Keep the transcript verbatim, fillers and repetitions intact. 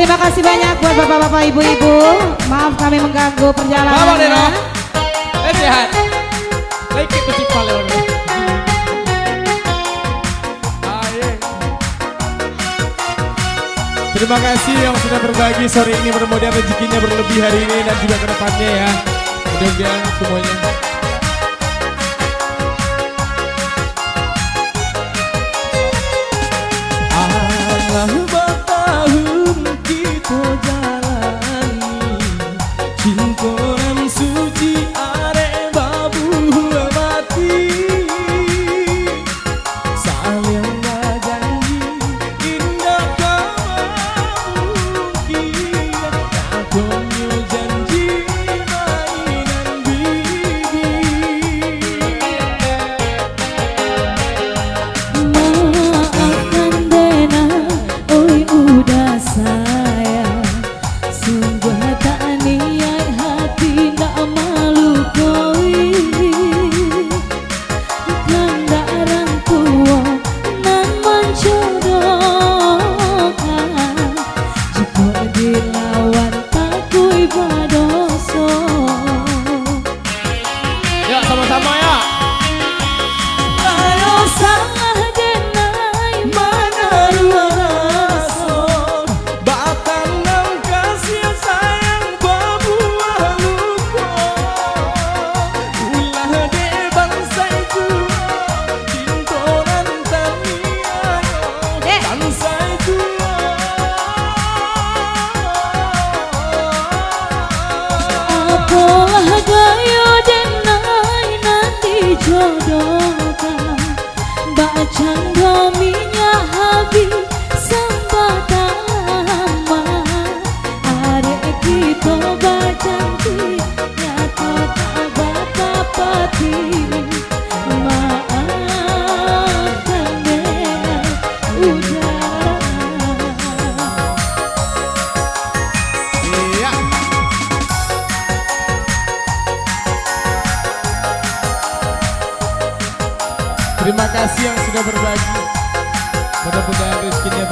Terima kasih banyak buat bapak-bapak, ibu-ibu. Maaf kami mengganggu perjalanannya. Bapak Deno. Eh, sehat. Lagi kecipal ya, Bang. Ah, iya. Terima kasih yang sudah berbagi sore ini. Mudah-mudahan rezekinya berlebih hari ini dan juga ke depannya ya. Mudah-mudahan semuanya. Alah batahun kito jalani, cinto nan suci arek babuah mati. Saliang bajanji indak ka mamungkia, katonyo janji mainan bibia. Maafkan Dena, oi udah sayang, sungguah tak niat hati nak malukoi. Kandak urang tuo nan manjodohkan, jikok dilawan takuik badoso. Ya, sama-sama ya. Kalau salah denai manaruah raso, batang nan kasiah sayang babuah luko. Ulah dek bansai juo, cinto nan taniayo. Dek. Bansai juo. Apolah gayo denai nan dijodohkan, bak cando minyak habih sambatang lamak. Arek kito bajanji, nyato tak batapati. Maafkan dek ujarah. Iya. Terima kasih yang sudah berbagi. Mudah-mudahan rezekinya